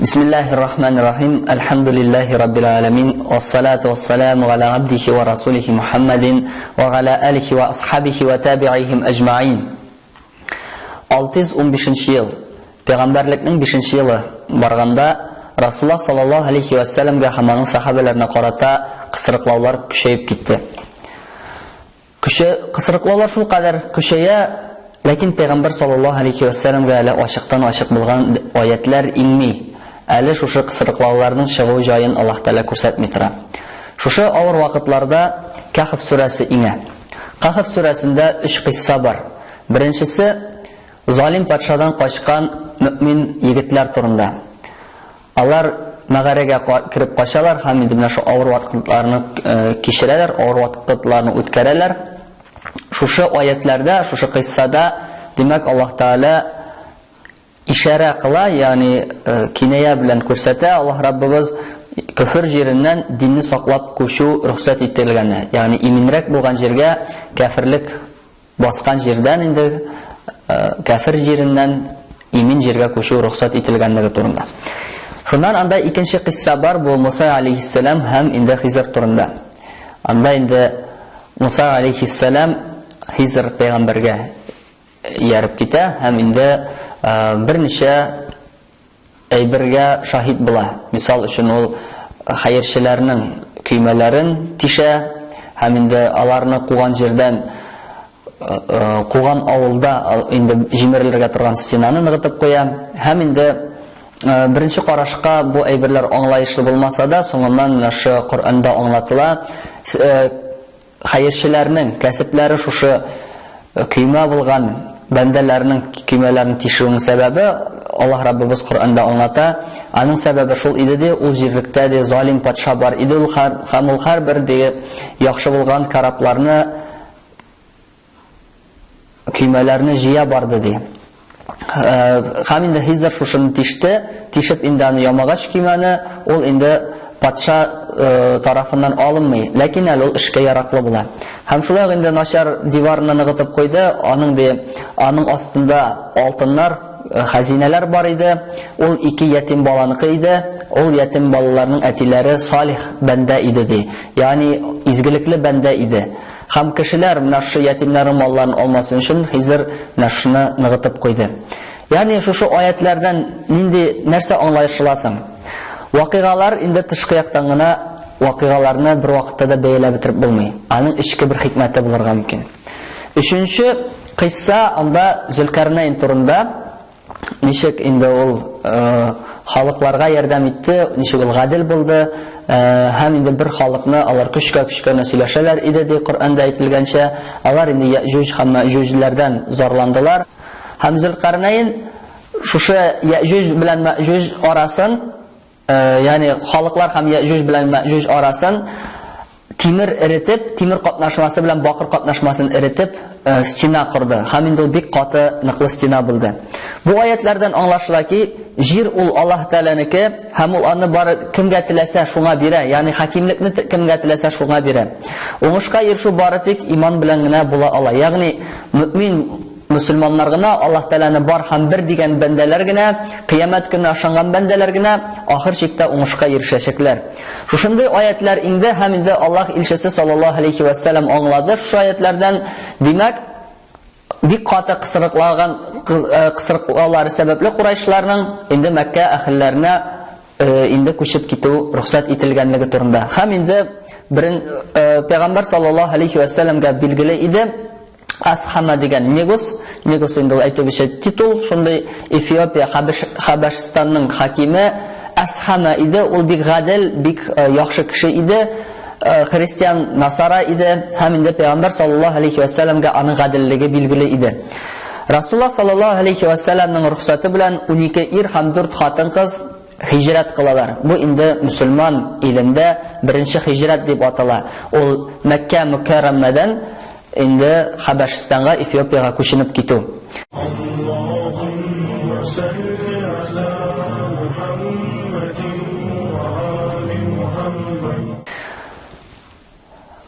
Бисмиллахир рахманир рахим. Әлхәмдүлилләһи раббил аламин. Вассалату вассаламу аля абдихи ва расулихи Мухаммадин ва аля алихи ва асхабихи ва табиихим әҗмаин. 615 ел, пәйгамбәрлекнең 5 елы барганда Расуллаһ саллаллаһу алейхи ва сәлләмгә һәм аның сахабәләренә карата кысрыклаулар көчәеп китте. Көче, кысрыклаулар шул кадәр көчәя, ләкин пәйгамбәр саллаллаһу алейхи ва сәлләмгә әле ачыктан-ачык булган аятлар иңми. Әле шушы кысрыклауларның чыгу җаен Аллаһ Тәгалә күрсәтми тора. Шушы авыр вакытларда Кәһф сүрәсе иңә. Кәһф сүрәсендә өч кыйсса бар. Беренчесе залим патшадан качкан мөэмин егетләр турында. Алар мәгарәгә кереп качалар һәм инде менә шул авыр вакытларны кичерәләр, авыр вакытларны үткәрәләр. Шушы аятларда, шушы кыйссада, димәк, Аллаһ Тәгалә ишарә кыла, ягъни киная белән күрсәтә, Аллаһ Раббыбыз көфер җиреннән динне саклап күчү рөхсәт ителгәне, ягъни иминрәк булган җиргә кәферлек баскан җирдән инде кәфер җиреннән имин җиргә күчү рөхсәт ителгәнлеге турында. Шуннан анда икенче кыйсса бар, бу Муса алейхиссәлам һәм инде Хизр турында. Анда инде Муса алейхиссәлам Хизр пәйгамбәргә ияреп китә һәм инде берничә әйбергә шаһит була. Мисал өчен, ул хәерчеләрнең көймәләрен тишә һәм инде аларны куган җирдән куган авылда инде җимерелергә торган стенаны ныгытып куя. Һәм инде беренче карашка бу әйберләр аңлаешлы булмаса да, соңыннан менә шушы Коръәндә аңлатыла. Хәерчеләрнең кәсепләре шушы көймә булган бәндәләрнең көймәләрен тишүенең сәбәбе, Аллаһ Раббыбыз Коръәндә аңлата, аның сәбәбе шул иде ди, ул җирлектә ди залим патша бар иде ул һәм ул һәрбер ди яхшы булган корабларны көймәләрне җыя барды ди. Һәм инде Хизр шушыны тиште, тишеп инде аны ямагач көймәне, ул инде патша тарафыннан алынмый, ләкин әле ул эшкә яраклы була. Һәм шулай ук инде начар диварны ныгытып куйды, аның ди, аның астында алтыннар, хәзинәләр бар иде, ул ике ятим баланыкы иде, ул ятим балаларның әтиләре салих бәндә иде ди, ягъни изгелекле бәндә иде. Һәм кешеләр менә шушы ятимнәрнең малларын алмасын өчен Хизр менә шушыны ныгытып куйды. Ягъни шушы аятләрдән нинди нәрсә аңлашыла соң? Вакыйгалар инде тышкы яктан гына вакыйгаларны бер вакытта да бәяләп бетереп булмый. Аның эчке бер хикмәте булырга мөмкин. Өченче кыйсса анда Зөлкәрнәйн турында. Ничек инде ул халыкларга ярдәм итте, ничек ул гадел булды, һәм инде бер халыкны алар көчкә-көчкә генә сөйләшәләр иде, ди Коръәндә әйтелгәнчә, алар инде Яэҗүҗ һәм Мәэҗүҗләрдән зарландылар. Һәм Зөлкарнәйн шушы Яэҗүҗ белән Мәэҗүҗ арасын, ягъни халыклар һәм Яэҗүҗ белән Мәэҗүҗ арасын тимер эретеп, тимер катнашмасы белән бакыр катнашмасын эретеп, стена корды. Һәм инде ул бик каты, ныклы стена булды. Бу аятлардан аңлашыла ки, җир ул Аллаһ Тәгаләнеке һәм ул аны бары кемгә теләсә шуңа бирә, ягъни хакимлекне кемгә теләсә шуңа бирә. Уңышка ирешү бары тик иман белән генә була ала. Ягъни мөмин Мөселманнар гына, Аллаһ Тәгаләне бар һәм бер дигән бәндәләр генә, кыямәт көненә ышанган бәндәләр генә ахыр чиктә уңышка ирешәчәкләр. Шушындый аятьләр иңде һәм инде Аллаһ илчесе саллаллаһу алейхи вә сәлләм аңлады шушы аятьләрдән, димәк, бик каты кысрыклаган кысрыклаулары сәбәпле курайшларның инде Мәккә әһелләренә инде күчеп китү рөхсәт ителгәнлеге турында. Һәм инде берен пәйгамбәр саллаллаһу алейхи вә сәлләмгә билгеле иде, Асхама дигән Негус, Негус инде ул әйтүебезчә титул, шундый Эфиопия Хәбәшстанның хакиме Асхама иде, ул бик гадел, бик яхшы кеше иде, христиан насара иде һәм инде пәйгамбәр саллаллаһу алейхи вә сәлләмгә аның гаделлеге билгеле иде. Расуллаһ саллаллаһу алейхи вә сәлләмнең рөхсәте белән 12 ир һәм 4 хатын-кыз һиҗрәт кылалар. Бу инде мөселман илендә беренче һиҗрәт дип атала. Ул Мәккә мөкәррәмәдән инде Хәбәшстанга, Эфиопиягә күченеп китү.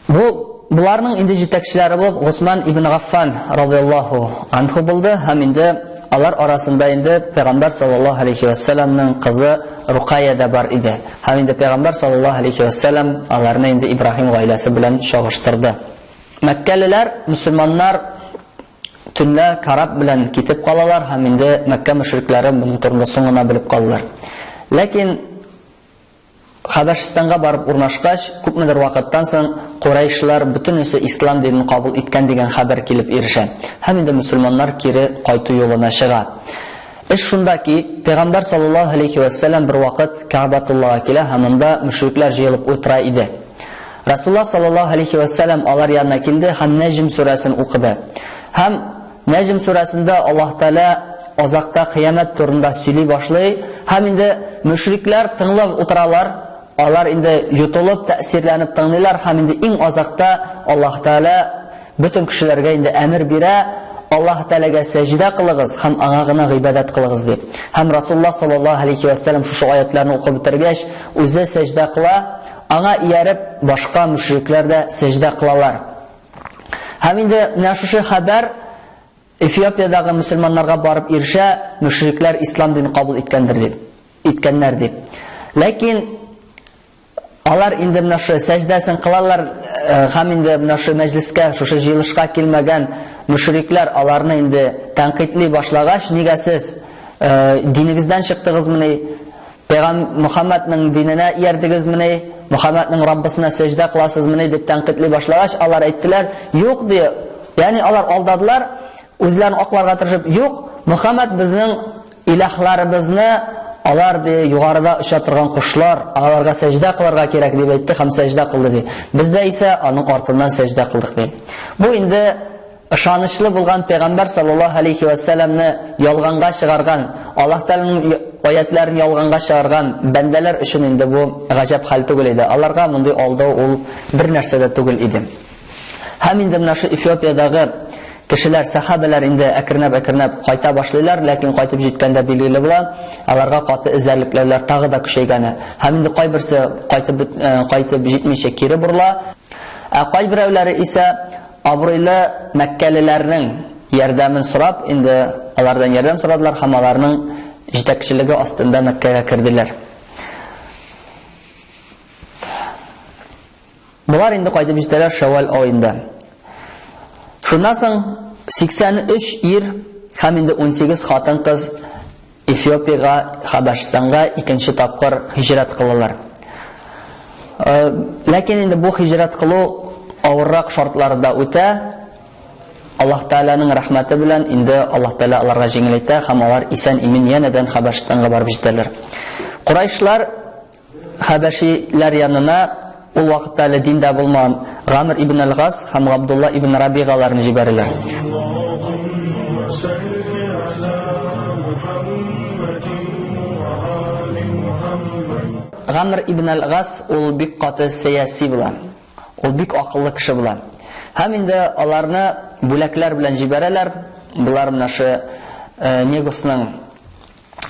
Бу боларның инде җитәкчеләре булып Госман ибн Гаффан радиаллаһу анху булды һәм инде. Алар арасында инде Пәйгамбәр саллаллаһу алейхи ва сәлламның кызы Рукая да бар иде. Һәм инде Пәйгамбәр саллаллаһу алейхи ва сәллам аларны инде Ибраһим гаиләсе белән чагыштырды. Мәккәлеләр, мөселманнар төнлә кораб белән китеп калалар һәм инде Мәккә мөшрикләре моның турында соң гына белеп калалар. Ләкин Хәбәшстанга барып урнашкач, күпмедер вакыттан соң Курайшлар бөтенесе ислам динен кабул иткән дигән хәбәр килеп ирешә. Һәм инде мөселманнар кире кайту юлына чыга. Эш шунда ки, Пәйгамбәр саллаллаһу алейхи вә сәлләм бервакыт Кәгъбәтуллага килә һәм анда мөшрикләр җыелып утыра иде. Расуллаһ саллаллаһу алейхи вә сәлләм алар янына килде һәм Нәҗм сүрәсен укыды. Һәм Нәҗм сүрәсендә Аллаһ Тәгалә азакта кыямәт турында сөйли башлый һәм инде мөшрикләр тыңлап утыралар, алар инде йотылып, тәэсирләнеп тыңлыйлар һәм инде иң азакта Аллаһ Тәгалә бөтен кешеләргә инде әмер бирә, Аллаһ Тәгаләгә сәҗдә кылыгыз һәм аңа гына гыйбадәт кылыгыз дип. Һәм Расулуллаһ саллаллаһу алейхи вә сәлләм шушы аятларны укып бетергәч, үзе сәҗдә кыла, аңа ияреп башка мөшрикләр дә сәҗдә кылалар. Һәм инде менә шушы хәбәр Эфиопиядәге мөселманнарга барып ирешә, мөшрикләр ислам динен кабул иткәндер дип, иткәннәр дип. Ләкин алар инде менә шушы сәҗдәсен кылалар э, һәм инде менә шушы мәҗлескә, шушы җыелышка килмәгән мөшрикләр аларны инде тәнкыйтьли башлагач, нигә сез э, динегездән чыктыгызмыни? Пәйгам Мөхәммәднең диненә иярдегезмени? Мөхәммәднең Раббысына сәҗдә кыласызмыни? дип тәнкыйтьли башлагач, алар әйттеләр, Юк, ди. Ягъни алар алдадылар, үзләрен акларга тырышып, Юк, Мөхәммәд безнең илаһларыбызны алар ди югарыда оча торган кошлар, аларга сәҗдә кылырга кирәк дип әйтте һәм сәҗдә кылды ди. Без дә исә аның артыннан сәҗдә кылдык ди. Бу инде Ышанычлы булган пәйгамбәр саллаллаһу алейхи вә сәлләмне ялганга чыгарган, Аллаһ Тәгаләнең аятләрен ялганга чыгарган бәндәләр өчен инде бу гаҗәп хәл түгел иде. Аларга мондый алдау ул бер нәрсә дә түгел иде. Һәм инде менә шу Эфиопиядәге кешеләр, сәхабәләр инде әкренләп-әкренләп кайта башлыйлар, ләкин кайтып җиткәндә билгеле була, аларга каты эзәрлекләүләр тагы да көчәйгәне. Һәм инде кайберсе кайтып кайтып җитмичә кире борыла. Ә кайберәүләре исә Абруйлы мәккәлеләрнең ярдәмен сорап, инде алардан ярдәм сорадылар һәм аларның җитәкчелеге астында Мәккәгә керделәр. Болар инде кайтып җитәләр Шәвәл аенда. Шуннан соң 83 ир һәм инде 18 хатын-кыз Эфиопиягә, Хәбәшстанга икенче тапкыр һиҗрәт кылалар. Ләкин инде бу һиҗрәт кылу авыррак шартларда үтә. Аллаһ Тәгаләнең рәхмәте белән инде Аллаһ Тәгалә аларга җиңеләйтә һәм алар исән-имин янәдән Хәбәшстанга барып җитәләр. Курайшлар Хәбәшиләр янына ул вакытта әле диндә булмаган Гамр ибн әл-Гас һәм Габдулла ибн Рабигаларны җибәрәләр. Гамр ибн әл-Гас ул бик каты сәяси була. Ул бик акыллы кеше була. Һәм инде аларны бүләкләр белән җибәрәләр. Болар менә шы Негусның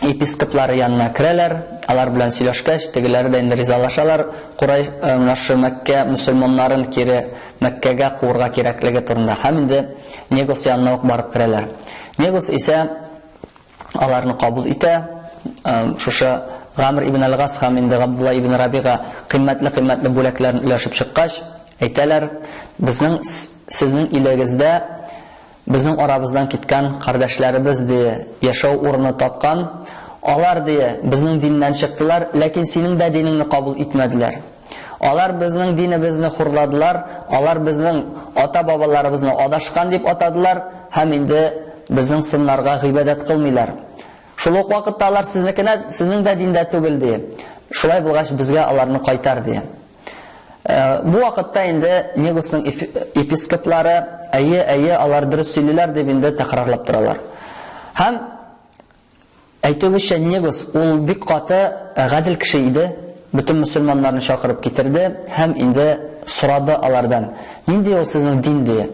епископлары янына керәләр, алар белән сөйләшкәч, тегеләре дә инде ризалашалар, Курай, менә шушы Мәккә мөселманнарын кире Мәккәгә куырга кирәклеге турында. Һәм инде Негус янына ук барып керәләр. Негус исә аларны кабул итә, шушы Гамр ибн әл-Гас һәм инде Габдулла ибн Рабига кыйммәтле-кыйммәтле бүләкләрен өләшеп чыккач, әйтәләр, безнең сезнең илегездә Безнең арабыздан киткән кардәшләребез, ди, яшәү урыны тапкан. Алар, ди, безнең диннән чыктылар, ләкин синең дә динеңне кабул итмәделәр. Алар безнең динебезне хурладылар, алар безнең ата-бабаларыбызны адашкан дип атадылар һәм инде безнең сыннарга гыйбадәт кылмыйлар. Шул ук вакытта алар сезнекенә, сезнең дә диндә түгел, ди. Шулай булгач, безгә аларны кайтар, ди. Бу вакытта инде Негусның епископлары, әйе, әйе, алар дөрес сөйлиләр, дип инде тәкрарлап торалар. Һәм әйтүебезчә, Негус ул бик каты гадел кеше иде, бөтен мөселманнарны чакырып китерде һәм инде сорады алардан, нинди ул сезнең дин, ди.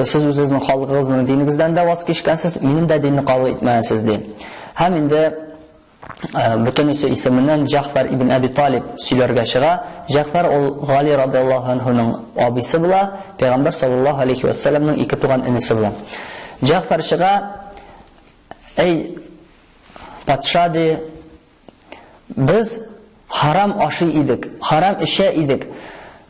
Сез үзегезнең халкыгызның динегездән дә ваз кичкәнсез, минем дә динне кабул итмәгәнсез, ди. Һәм инде Бөтенесе исеменнән Җәгъфәр ибн Әби Талиб сөйләргә чыга. Җәгъфәр ул Гали радыяллаһу анһуның абыйсы була, Пәйгамбәр саллаллаһу алейхи вә сәлләмнең ике туган энесе була. Җәгъфәр чыга, Әй, патша, ди, без харам ашый идек, харам эчә идек.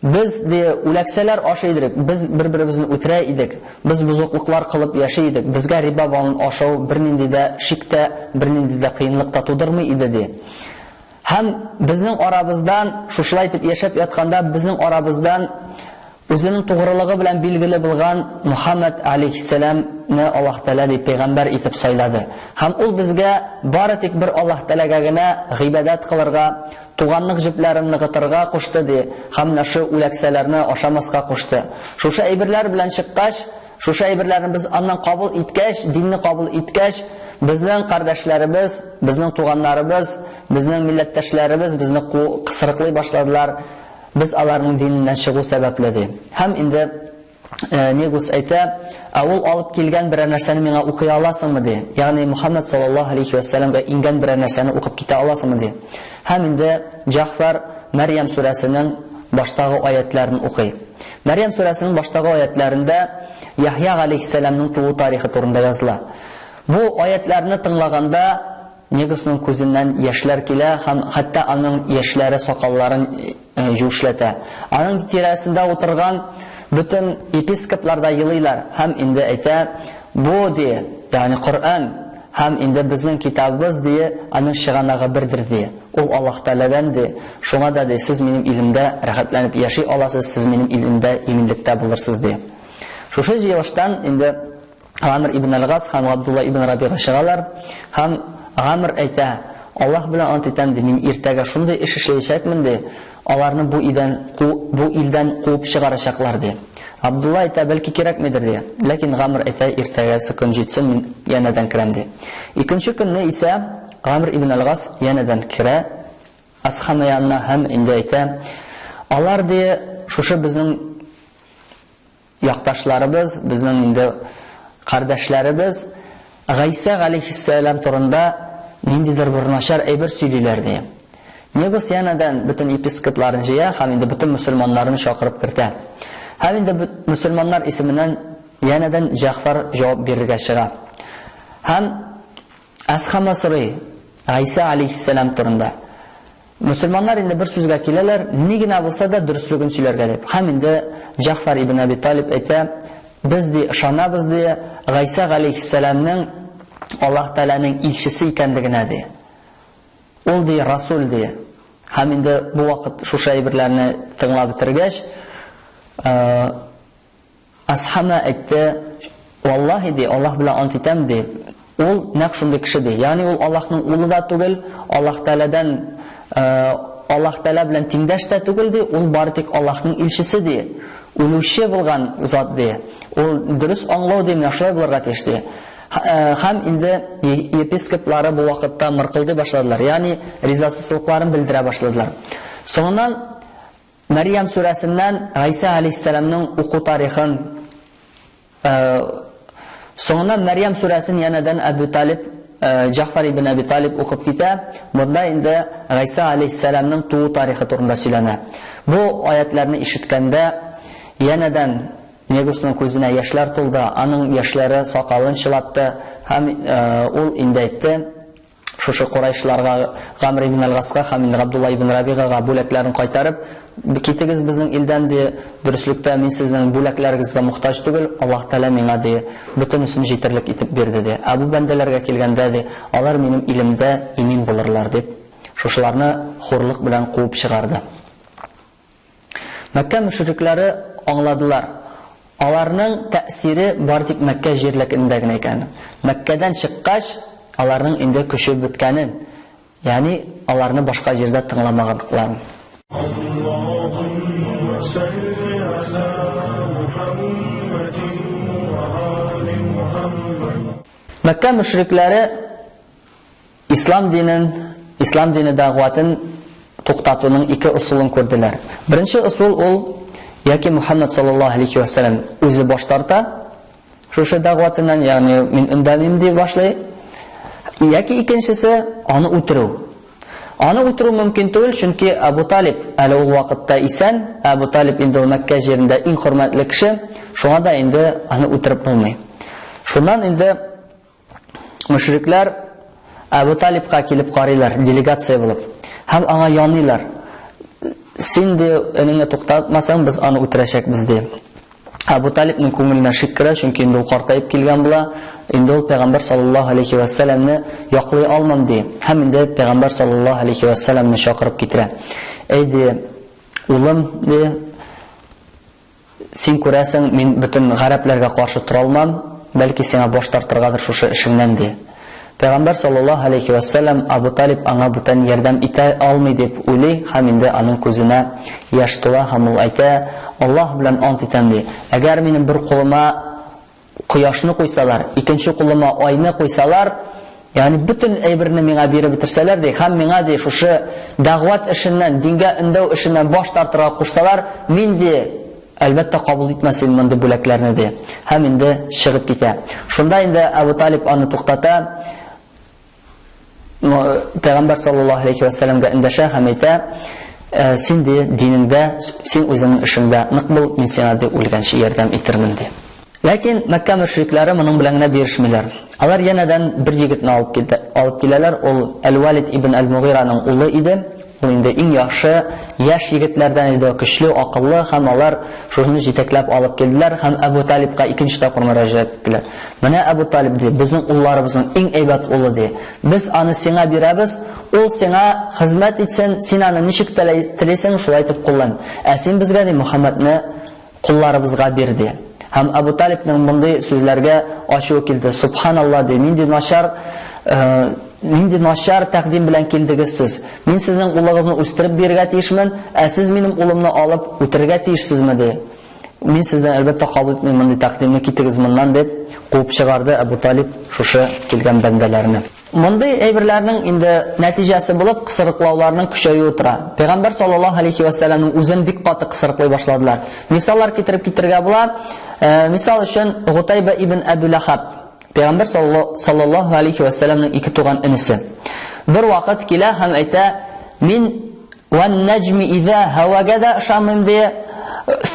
Без, ди, үләксәләр ашый идек, без бер-беребезне үтерә идек, без бозыклыклар кылып яши идек. Безгә риба балын ашау бернинди дә шик тә, бернинди дә кыенлык та тудырмый иде, ди. Һәм безнең арабыздан, шушылай итеп яшәп ятканда, безнең арабыздан үзенең тугрылыгы белән билгеле булган Мухаммад алейһиссәламне Аллаһ Тәгалә, ди, пәйгамбәр итеп сайлады. Һәм ул безгә бары тик бер Аллаһ Тәгаләгә генә гыйбадәт кылырга, туганлык җепләрен ныгытырга кушты, ди, һәм менә шу үләксәләрне ашамаска кушты. Шушы әйберләр белән чыккач, шушы әйберләрне без аннан кабул иткәч, динне кабул иткәч, безнең кардәшләребез, безнең туганнарыбыз, безнең милләттәшләребез безне кысрыклый башладылар, без аларның диненнән чыгу сәбәпле, ди. Һәм инде Негус әйтә, ә ул алып килгән берәр нәрсәне миңа укый аласыңмы, ди. Ягъни Мухаммад саллаллаһу алейхи вә сәлләмгә иңгән берәр нәрсәне укып китә аласыңмы, ди. Һәм инде Җәгъфәр Мәрьям сүрәсенең баштагы аятларын укый. Мәрьям сүрәсенең баштагы аятларында Яхья галәйһиссәламның туу тарихы турында языла. Бу аятларны тыңлаганда Негусның күзеннән яшьләр килә һәм хәтта аның яшьләре сакалларын җүшләтә. Аның тирәсендә утырган бөтен епископлар да елыйлар һәм инде әйтә, бу, ди, ягъни Коръән һәм инде безнең китабыбыз, ди, аның чыганагы бердер, ди. Ул Аллаһ Тәгаләдән, ди. Шуңа да, ди, сез минем илемдә рәхәтләнеп яши аласыз, сез минем илемдә иминлектә булырсыз, ди. Шушы җыелыштан инде Гамр ибн әл-Гас һәм Габдулла ибн Рабига чыгалар һәм Гамр әйтә, Аллаһ белән ант итәм, ди, мин иртәгә шундый эш эшләячәкмен, ди, аларны бу идән, бу илдән куып чыгарачаклар, ди. Габдулла әйтә, бәлки кирәкмидер, ди. Ләкин Гамр әйтә, иртәгәсе көн җитсен, мин янәдән керәм, ди. Икенче көнне исә Гамр ибн әл-Гас янәдән керә Асхама янына һәм инде әйтә, алар, ди, шушы безнең Якташларыбыз, безнең инде кардәшләребез Гайсә галәйһиссәлам турында ниндидер бер начар әйбер сөйлиләр, ди. Негус янәдән бөтен епископларын җыя һәм инде бөтен мөселманнарны чакырып кертә. Һәм инде мөселманнар исеменнән янәдән Җәгъфәр җавап бирергә чыга. Һәм Әсхама сорый Гайсә алейһиссәлам турында. Мөселманнар инде бер сүзгә киләләр, ни генә булса да дөреслеген сөйләргә дип. Һәм инде Җәгъфәр ибн Әби Талиб әйтә, без ди ышанабыз ди Гайсә галәйһиссәламнең Аллаһ Тәгаләнең илчесе икәнлегенә ди. Ул ди расул ди. Һәм инде бу вакыт шушы әйберләрне тыңлап бетергәч, Асхама әйтте, Валлаһи, ди, Аллаһ белән ант итәм, ди, ул нәкъ шундый кеше, ди. Ягъни ул Аллаһның улы да түгел, Аллаһ Тәгаләдән, Аллаһ Тәгалә белән тиңдәш тә түгел, ди, ул бары тик Аллаһның илчесе, ди. Үлүче булган зат, ди. Ул дөрес аңлау, ди, менә шулай булырга тиеш, ди. Һәм инде епископлары бу вакытта мыркылдый башладылар, ягъни ризасызлыкларын белдерә башладылар. Соңыннан Мәрьям сүрәсеннән Гайсә алейһиссәламның уку тарихын, соңыннан Мәрьям сүрәсен янәдән Әбү Талиб, Җәгъфәр ибн Әби Талиб укып китә. Монда инде Гайсә алейһиссәламның туу тарихы турында сөйләнә. Бу аятларны ишеткәндә янәдән Негусның күзенә яшьләр тулды, аның яшьләре сакалын чылатты һәм ул инде әйтте, Шушы Курайшларга, Гамр ибн әл-Гаска һәм инде Габдулла ибн Рабигага бүләкләрен кайтарып, Китегез безнең илдән, ди, дөреслектә мин сезнең бүләкләрегезгә мохтаҗ түгел, Аллаһ Тәгалә миңа, ди, бөтенесен җитерлек итеп бирде, ди. Ә бу бәндәләргә килгәндә, ди, алар минем илемдә имин булырлар, дип, шушыларны хурлык белән куып чыгарды. Мәккә мөшрикләре аңладылар, аларның тәэсире бары тик Мәккә җирлегендә генә икәнен. Мәккәдән чыккач, аларның инде көче беткәнен, ягъни аларны башка җирдә тыңламаганлыкларын. Мәккә мөшрикләре Ислам динен, ислам дине дәгъватын туктатуның ике ысулын күрделәр. Беренче ысул ул яки Мухаммад саллаллаһу алейхи ва сәлләм үзе баш тарта шушы дәгъватыннан, ягъни мин өндәмим ди башлый. Яки икенчесе аны үтерү. Аны үтерү мөмкин түгел, чөнки Абу Талиб әле ул вакытта исән, Абу Талиб инде ул Мәккә җирендә иң хөрмәтле кеше, шуңа да инде аны үтереп булмый. Шуннан инде. Мөшрикләр Әбу Талибка килеп карыйлар, делегация булып. Һәм аңа яныйлар. Син ди, энеңне туктатмасаң, без аны үтерәчәкбез ди. Әбу Талибның күңеленә шик керә, чөнки инде ул картаеп килгән була. Инде ул пәйгамбәр саллаллаһу алейхи ва сәлламне яклый алмам ди. Һәм инде пәйгамбәр саллаллаһу алейхи ва сәлламне чакырып китерә. Әй ди, улым ди, Син күрәсең, мин бөтен гарәпләргә каршы тора алмам, бәлки сиңа баш тартыргадыр шушы эшеңнән, ди. Пәйгамбәр саллаллаһу галәйһи вә сәлләм Абу Талиб аңа бүтән ярдәм итә алмый дип уйлый һәм инде аның күзенә яшь тула һәм ул әйтә, Аллаһ белән ант итәм, ди, әгәр минем бер кулыма кояшны куйсалар, икенче кулыма айны куйсалар, ягъни бөтен әйберне миңа биреп бетерсәләр, ди, һәм миңа, ди, шушы дәгъват эшеннән, дингә өндәү эшеннән баш тартырга кушсалар, мин, ди, әлбәттә, кабул итмәс идем мондый бүләкләрне, ди. Һәм инде чыгып китә. Шунда инде Әбу Талиб аны туктата, Пәйгамбәр саллаллаһу алейхи ва сәлләмгә эндәшә һәм әйтә, «Э, син ди динеңдә, син үзеңнең эшеңдә нык бул, мин сиңа ди үлгәнче ярдәм итермен ди. Ләкин Мәккә мөшрикләре моның белән генә бирешмиләр. Алар янәдән бер егетне алып килде, алып киләләр. Ул Әл-Валид ибн Әл-Мугираның улы иде. Ул инде иң яхшы яшь егетләрдән иде, көчле, акыллы һәм алар шушыны җитәкләп алып килделәр һәм Әбу Талибка икенче тапкыр мөрәҗәгать иттеләр. Менә Әбу Талиб ди, безнең улларыбызның иң әйбәт улы ди. Без аны сиңа бирәбез, ул сиңа хезмәт итсен, син аны ничек телисең, шулай итеп куллан. Ә син безгә ди Мөхәммәдне кулларыбызга бир ди. Һәм Әбу Талибның мондый сүзләргә ачуы килде. Субханалла ди, нинди начар э, нинди начар тәкъдим белән килдегез сез. Мин сезнең улыгызны үстереп бирергә тиешмен, ә сез минем улымны алып үтерергә тиешсезме ди. Мин сездән әлбәттә кабул итмим мондый тәкъдимне, китегез моннан дип куып чыгарды Әбу Талиб шушы килгән бәндәләрне. Мондый әйберләрнең инде нәтиҗәсе булып кысрыклауларның көчәюе тора. Пәйгамбәр саллаллаһу алейхи ва сәлламның үзен бик каты кысрыклый башладылар. Мисаллар китереп китергә була. Э, мисал өчен Гутайба ибн Әбу Лахаб, Пәйгамбәр саллаллаһу алейхи ва сәлламның ике туган энесе. Бер вакыт килә һәм әйтә: "Мин Вән нәҗми изә һәвәгә дә ышанмыйм ди,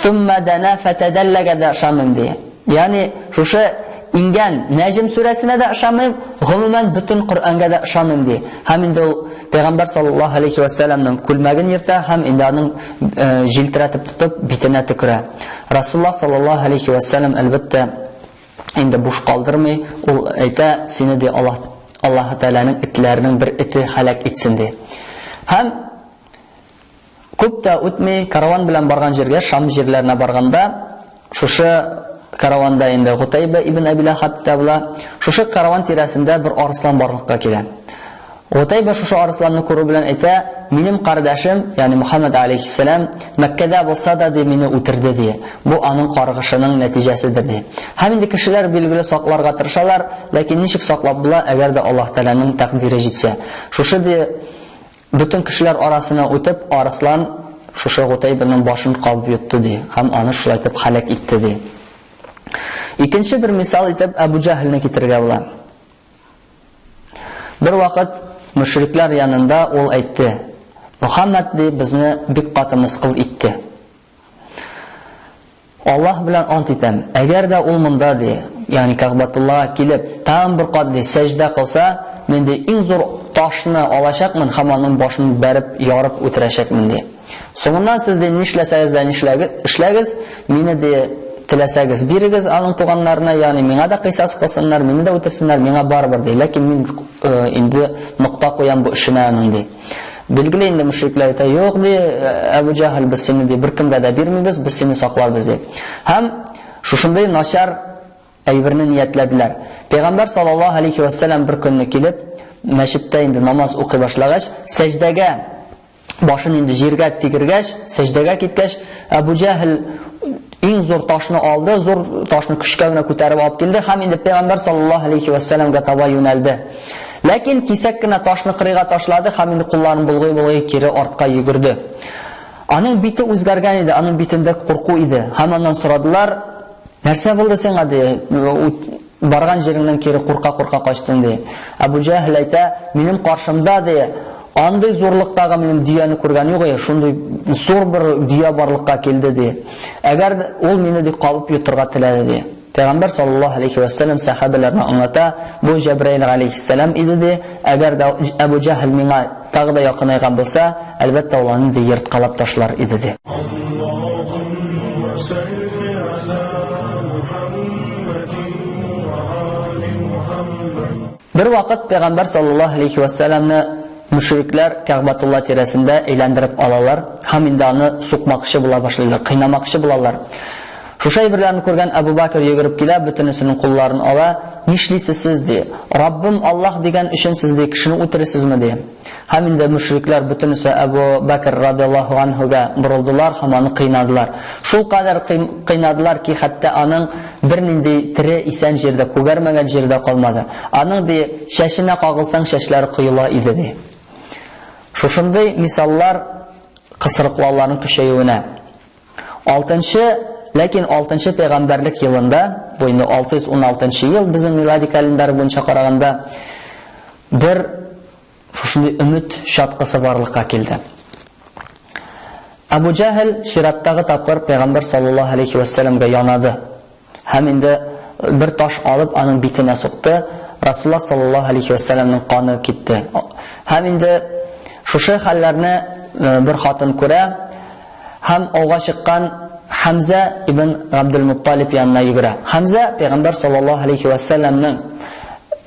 сумма дана фәтәдәлләгә дә ышанмыйм ди. Ягъни шушы иңгән Нәҗм сүрәсенә дә ышанмыйм, гомумән бөтен Коръәнгә дә ышанмыйм ди. Һәм инде ул Пәйгамбәр саллаллаһу алейхи ва сәлламның күлмәген ертә һәм инде аның э, җилтерәтеп тотып битенә төкерә. Расуллаһ саллаллаһу алейхи ва сәллам әлбәттә инде буш калдырмый, ул әйтә, сине ди Аллаһ Аллаһы Тәгаләнең этләренең бер эте һәлак итсен ди. Һәм күп тә үтми, караван белән барган җиргә, Шам җирләренә барганда, шушы караванда инде Гутайба ибн Әби Ләхаб та була. Шушы караван тирәсендә бер арыслан барлыкка килә. Гутайба шушы арысланны күрү белән әйтә, минем кардәшем, ягъни Мухаммад алейхиссәлам, Мәккәдә булса да ди, мине үтерде ди. Бу аның каргышының нәтиҗәседер ди. Һәм инде кешеләр билгеле сакларга тырышалар, ләкин ничек саклап була, әгәр дә Аллаһ Тәгаләнең тәкъдире җитсә. Шушы ди бөтен кешеләр арасына үтеп, арыслан шушы Гутайбаның башын кабып йотты ди һәм аны шулай итеп һәлак итте ди. Икенче бер мисал итеп Әбу Җәһелне китерергә була. Бер вакыт мөшрикләр янында ул әйтте, Мөхәммәд ди безне бик каты мыскыл итте. Аллаһ белән ант итәм, әгәр дә ул монда ди, ягъни Кәгъбәтуллага килеп, тагын бер кат ди сәҗдә кылса, мин ди иң зур ташны алачакмын һәм аның башын бәреп ярып үтерәчәкмен ди. Соңыннан сез ди нишләсәгез дә нишләгез, мине ди теләсәгез бирегез аның туганнарына, ягъни миңа да кыйсас кылсыннар, мине дә үтерсеннәр, миңа барыбер ди. Ләкин мин э, инде нокта куям бу эшенә аның ди. Билгеле инде мөшрикләр әйтә, юк ди, Әбу Җаһл, без сине ди беркемгә дә бирмибез, без сине сакларбыз ди. Һәм шушындый начар әйберне ниятләделәр. Пәйгамбәр саллаллаһу алейхи вәссәлам бер көнне килеп, мәчеттә инде намаз укый башлагач, сәҗдәгә башын инде җиргә тигергәч, сәҗдәгә киткәч, Әбу Җәһел иң зур ташны алды, зур ташны көчкә генә күтәреп алып килде һәм инде Пәйгамбәр саллаллаһу алейхи вәссәламгә таба юнәлде. Ләкин кисәк кенә ташны кырыйга ташлады һәм инде кулларын болгый-болгый кире артка йөгерде. Аның бите үзгәргән иде, аның битендә курку иде. Һәм аннан сорадылар, нәрсә булды сиңа ди? Барган җиреңнән кире курка-курка качтың, ди. Әбу Җәһел әйтә, минем каршымда, ди, андый зурлыктагы минем дөяне күргән юк, ди, шундый зур бер дөя барлыкка килде, ди. Әгәр ул мине, ди, кабып йотырга теләде, ди. Пәйгамбәр саллаллаһу алейхи вә сәлләм сәхабәләренә аңлата, бу Җәбраил галәйһиссәлам иде ди, әгәр дә Әбу Җәһел миңа тагы да якынайган булса, әлбәттә ул аны ди ерткалап ташлар иде ди. Бер вакыт Пәйгамбәр саллаллаһу алейхи вә сәлләмне мөшрикләр Кәгъбәтулла тирәсендә әйләндереп алалар һәм инде аны сукмакчы була башлыйлар, кыйнамакчы булалар. Шушы әйберләрне күргән Әбу Бәкер йөгереп килә, бөтенесенең кулларын ала, Нишлисез сез, ди. Раббым Аллаһ дигән өчен сез, ди, кешене үтересезме, ди. Һәм инде мөшрикләр бөтенесе Әбу Бәкер радиаллаһу анһуга борылдылар һәм аны кыйнадылар. Шулкадәр кыйнадылар ки, хәтта аның бернинди тере исән җирдә, күгәрмәгән җирдә калмады. Аның, ди, чәченә кагылсаң, чәчләре коела иде, ди. Шушындый мисаллар кысрыклауларның көчәюенә. Алтынчы, ләкин алтынчы пәйгамбәрлек елында, бу инде 616 нчы ел безнең милади календарь буенча караганда, бер шушындый өмет чаткысы барлыкка килде. Әбу Җәһел чираттагы тапкыр пәйгамбәр саллаллаһу алейхи вәссәламгә янады. Һәм инде бер таш алып аның битенә сукты. Расуллаһ саллаллаһу алейхи вәссәламнең каны китте. Һәм инде шушы хәлләрне бер хатын күрә һәм ауга чыккан Хәмзә ибн Габдул-Мутталиб янына йөгерә. Хәмзә пәйгамбәр саллаллаһу алейхи вәссәламнең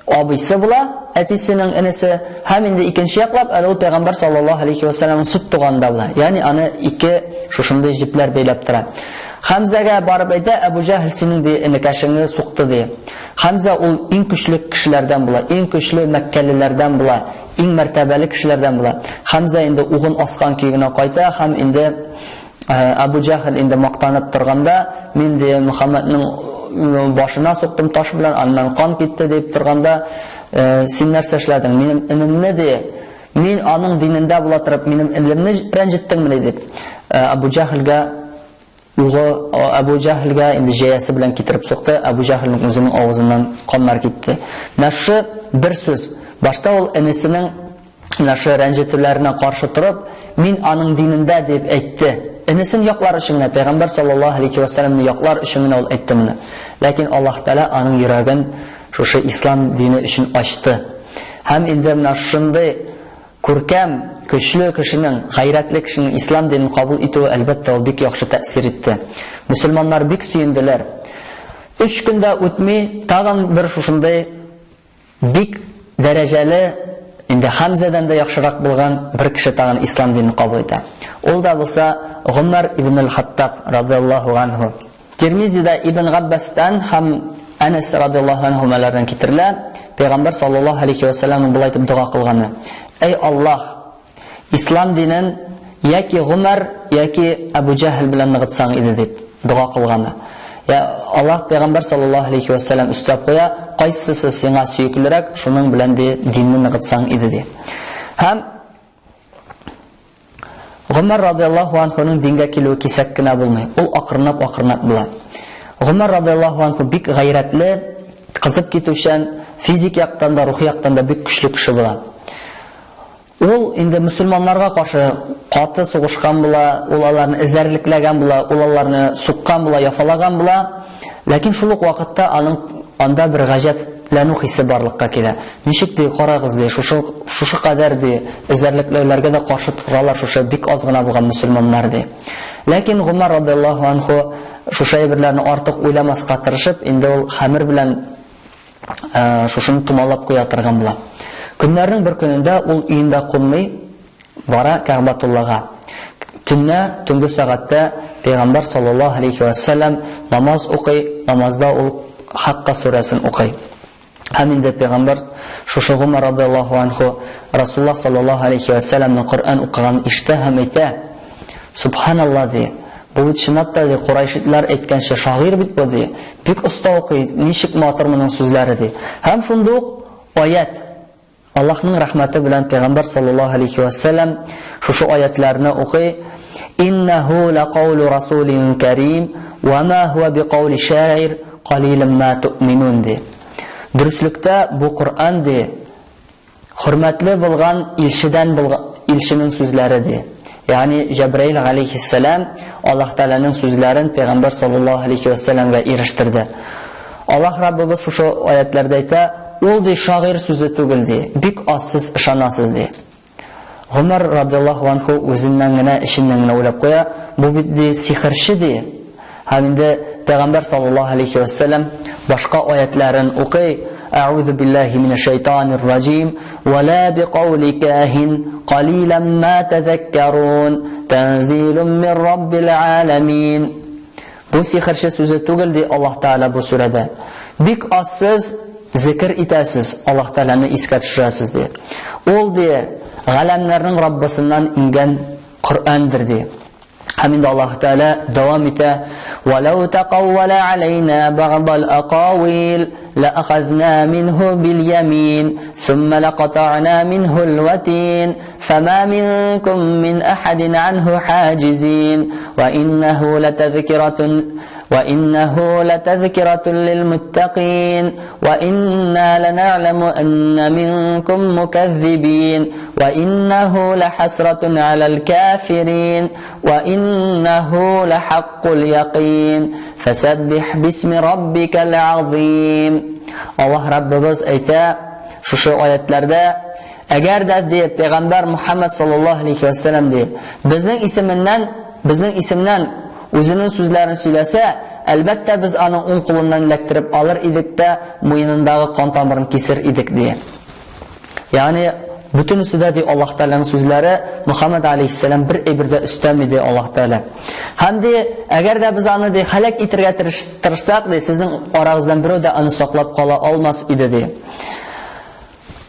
абыйсы була, әтисенең энесе, һәм инде икенче яклап әле ул пәйгамбәр саллаллаһу алейхи вәссәламнең сөт туганы да була. Ягъни аны ике шушындый җепләр бәйләп тора. Хәмзәгә барып әйтә, Әбу Җәһел синең ди энекәшеңне сукты ди. Хәмзә ул иң көчле кешеләрдән була, иң көчле мәккәлеләрдән була, иң мәртәбәле кешеләрдән була. Хәмзә инде угын аскан көе генә кайта һәм инде Әбу Җәһел инде мактанып торганда, мин ди Мөхәммәднең башына суктым таш белән, аннан кан китте дип торганда, син нәрсә эшләдең? Минем энемне ди, мин аның динендә була торып, минем энемне рәнҗеттеңмени дип, Әбу Җәһелгә Угы Әбу Җәһелгә инде җәясе белән китереп сукты, Әбу Җәһелнең үзенең авызыннан каннар китте. Менә шушы бер сүз. Башта ул энесенең менә шушы рәнҗетүләренә каршы торып, мин аның динендә дип әйтте. Энесен яклар өчен генә, Пәйгамбәр саллаллаһу алейхи ва сәлламне яклар өчен генә ул әйтте моны. Ләкин Аллаһ Тәгалә аның йөрәген шушы ислам дине өчен ачты. Һәм инде менә шундый Күркәм, көчле кешенең, гайрәтле кешенең ислам динен кабул итүе, әлбәттә, ул бик яхшы тәэсир итте. Мөселманнар бик сөенделәр. Өч көн дә үтми, тагын бер шушындый бик дәрәҗәле, инде Хәмзәдән дә яхшырак булган бер кеше тагын ислам динен кабул итә. Ул да булса Гомәр ибн әл-Хаттаб радияллаһу анһу. Тирмизида Ибн Габбастан һәм Әнәс радияллаһу анһумалардан китерелә, Пәйгамбәр саллаллаһу алейхи ва сәлләмнең болай дип дога кылганы: Әй Аллаһ, ислам динен яки Гомәр, яки Әбу Җәһел белән ныгытсаң иде дип дога кылганы. Я Аллаһ, Пәйгамбәр саллаллаһу алейхи ва сәлләм өстәп куя, кайсысы сиңа сөеклерәк, шуның белән ди динне ныгытсаң иде ди. Һәм Гомәр радияллаһу анһуның дингә килүе кисәк кенә булмый. Ул акрынлап-акрынлап була. Гомәр радияллаһу анһу бик гайрәтле, кызып китүчән, физик яктан да, рухи яктан да бик көчле кеше була. Ул инде мөселманнарга каршы каты сугышкан була, ул аларны эзәрлекләгән була, ул аларны суккан була, яфалаган була. Ләкин шул ук вакытта аның анда бер гаҗәпләнү хисе барлыкка килә. Ничек, ди, карагыз, ди, шушы, шушы кадәр, ди, эзәрлекләүләргә дә каршы торалар шушы бик аз гына булган мөселманнар, ди. Ләкин Гомәр радыяллаһу анһу шушы әйберләрне артык уйламаска тырышып, инде ул хәмер белән шушыны томалап куя торган була. Көннәрнең бер көнендә ул өендә кунмый, бара Кәгъбәтуллага. Төнлә, төнге сәгатьтә Пәйгамбәр саллаллаһу алейхи ва сәлләм намаз укый, намазда ул Хакка сүрәсен укый. Һәм инде Пәйгамбәр шушы Гомәр радыяллаһу анху Расуллаһ саллаллаһу алейхи ва сәлләмнең Коръән укыганын ишетә һәм әйтә: Субханалла, ди, бу бит чынлап та, ди, курайшитлар әйткәнчә шагыйрь бит бу, ди, бик оста укый, ничек матур моның сүзләре, ди. Һәм шунда ук аять, Аллаһның рәхмәте белән Пәйгамбәр саллаллаһу алейхи ва сәлләм шушы аятларны укый: Иннәһу лакаулу расулин карим, ва ма хуа бикаули шаир, калилан ма туъминун, ди. Дөреслектә бу Коръән, ди, хөрмәтле булган илчедән булган илченең сүзләре, ди. Ягъни Җәбраил галәйһиссәлам Аллаһ Тәгаләнең сүзләрен Пәйгамбәр саллаллаһу алейхи ва сәлләмгә ирештерде. Аллаһ Раббыбыз шушы аятләрдә әйтә, ул ди шагыйрь сүзе түгел ди, бик аз сез ышанасыз ди. Гомәр радиаллаһу анху үзеннән генә, эченнән генә уйлап куя, бу бит ди сихерче ди. Һәм инде Пәйгамбәр саллаллаһу алейхи ва сәлләм башка аятларын укый, Әгъузу биллаһи минәш шайтанир раҗим, ва ла биқаули кахин, қалилан ма тазаккарун, танзилун мин раббил аламин. Бу сихерче сүзе түгел ди Аллаһ Тәгалә бу сүрәдә. Бик аз сез зикер итәсез, Аллаһ Тәгаләне искә төшерәсез ди. Ул ди галәмнәрнең Раббысыннан иңгән Коръәндер ди. Һәм инде Аллаһ Тәгалә дәвам итә: "Валау тақаввала алейна бa'дал ақавил лаахазна минху бил ямин, сумма лақатa'на минху ал-ватин, фама минкум мин ахадин анху хаҗизин, ва иннаху латазкиратун وإنه لتذكرة للمتقين وإنا لنعلم أن منكم مكذبين وإنه لحسرة على الكافرين وإنه لحق اليقين فسبح باسم ربك العظيم. Аллаһ Раббыбыз әйтә шушы аятларда, әгәр дә ди пәйгамбәр Мухаммад саллаллаһу алейхи ва саллям ди, безнең исеменнән, безнең исемнән үзенең сүзләрен сөйләсә, әлбәттә без аның уң кулыннан эләктереп алыр идек тә, муенындагы кан тамырын кисер идек ди. Ягъни бөтенесе дә ди Аллаһ Тәгаләнең сүзләре, Мухаммад алейхиссалам бер әйбер дә өстәми ди Аллаһ Тәгалә. Һәм ди, әгәр дә без аны ди һәлак итәргә тырышсак ди, сезнең арагыздан берәү дә аны саклап кала алмас иде ди.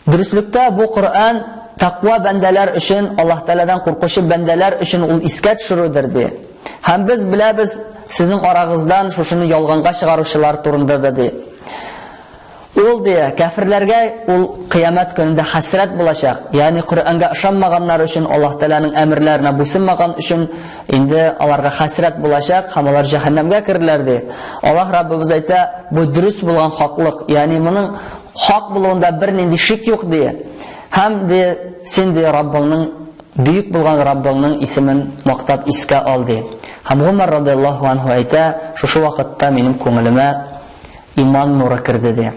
Дөреслектә бу Коръән тәкъва бәндәләр өчен, Аллаһ Тәгаләдән куркучы бәндәләр өчен ул искә төшерүдер ди. Һәм без беләбез сезнең арагыздан шушыны ялганга чыгаручылар турында да ди. Ул ди, кәферләргә ул кыямәт көнендә хәсрәт булачак. Ягъни Коръәнгә ышанмаганнар өчен, Аллаһ Тәгаләнең әмерләренә буйсынмаган өчен инде аларга хәсрәт булачак һәм алар җәһәннәмгә керерләр ди. Аллаһ Раббыбыз әйтә, бу дөрес булган хаклык, ягъни моның хак булуында бернинди шик юк ди. Һәм ди, син ди Раббыңның бөек булган Раббыңның исемен мактап искә ал ди. Һәм Гумар радиаллаһу анһу әйтә, шушы вакытта минем күңелемә иман нуры керде ди.